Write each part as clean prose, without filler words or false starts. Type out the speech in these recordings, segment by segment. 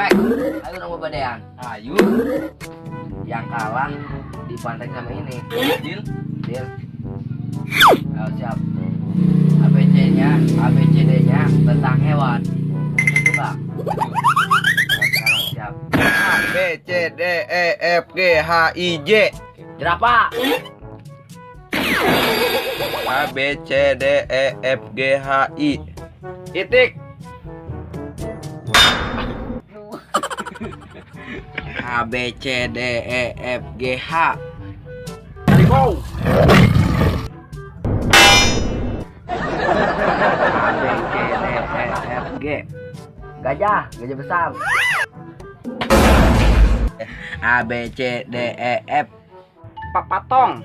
Pek, ayo nang babadean. Ayo. Yang kalah dipantai sama ini. Deal. Deal. Ayo siap. ABC-nya, ABCD-nya tentang hewan. Itu enggak? Siap. A B C D E F G H I J. Jerapah. A B C D E F G H I. Itik. A B C D E F G H. Harimau. A B C D E F G. Gajah, gajah besar. A B C D E F. Papatong.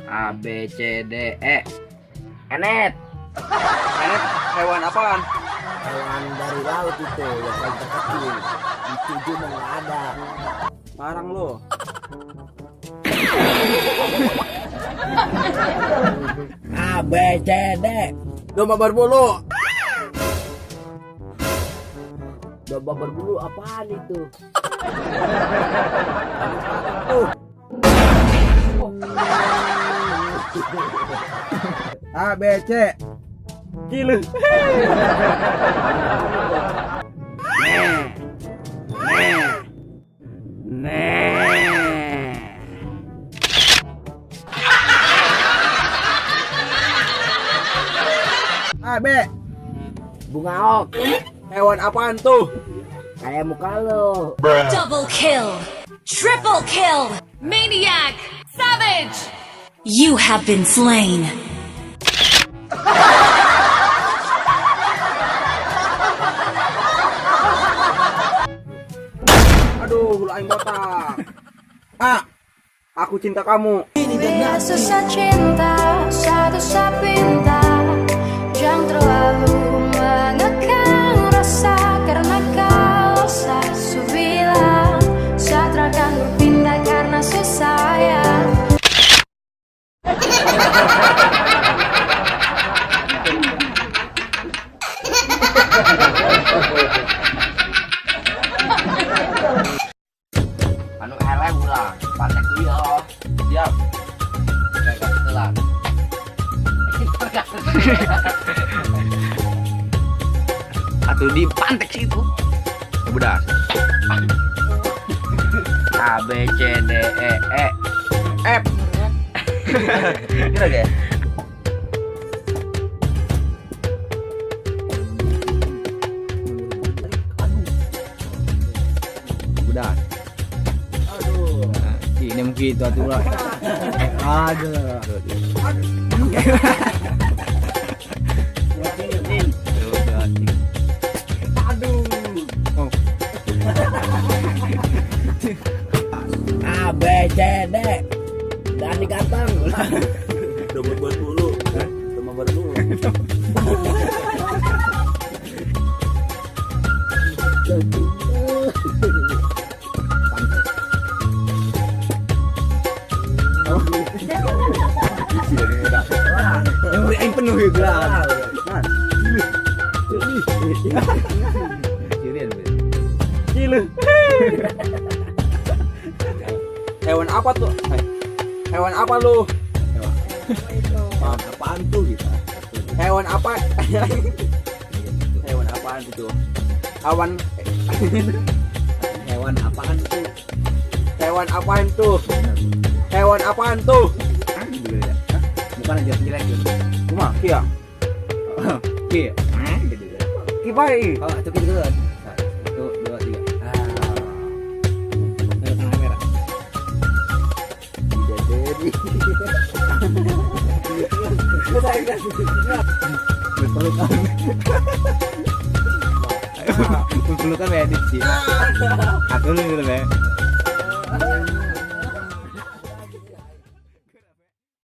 A B C D E. Enet. Enet hewan apaan? Hewan dari laut itu yang paling terkecil. Di tujuh mah nggak ada. Parang lo. A B C D. Domba berbulu. Domba berbulu apaan itu? A B C. Gila. Nih. A B. Bunga ok. Hewan apaan tuh? Kayak muka lo. Double kill! Triple kill! Maniac! Savage! You have been slain. Aduh, bulu aing botak. A. Aku cinta kamu. Biar susah cinta, satu pinta. Jangan terlalu mengekang rasa, karena kalau saya bilang saya akan berpindah karena susah ya. Anu eleh ulang, pantek liyo. Siap. Gak ketelan. Atau di pantek situ. Udah. A B C D E E F. Kira gak? Udah. Aduh. Ini mungkin itu atuh lah. Aduh. Aduh. Oh. A B C D. Dani ganteng. Domba berbulu. Domba berbulu. Yang penuh ya gelas. Gila. Hewan apa tuh? Hewan apa lu? Hewan apaan tuh gitu? Hewan apa? Hewan apaan itu? Awan. Hewan apaan tuh? Hewan apaan tuh? Hewan apaan tuh? Bukan aja jelek gitu. Cuma kia. Kia. Gitu. Kibai. Oh, itu gitu. 1, 2, 3. Ah. Tangan merah. Jadi. Berpelukan. Berpelukan ya sih. Aku lu gitu ya.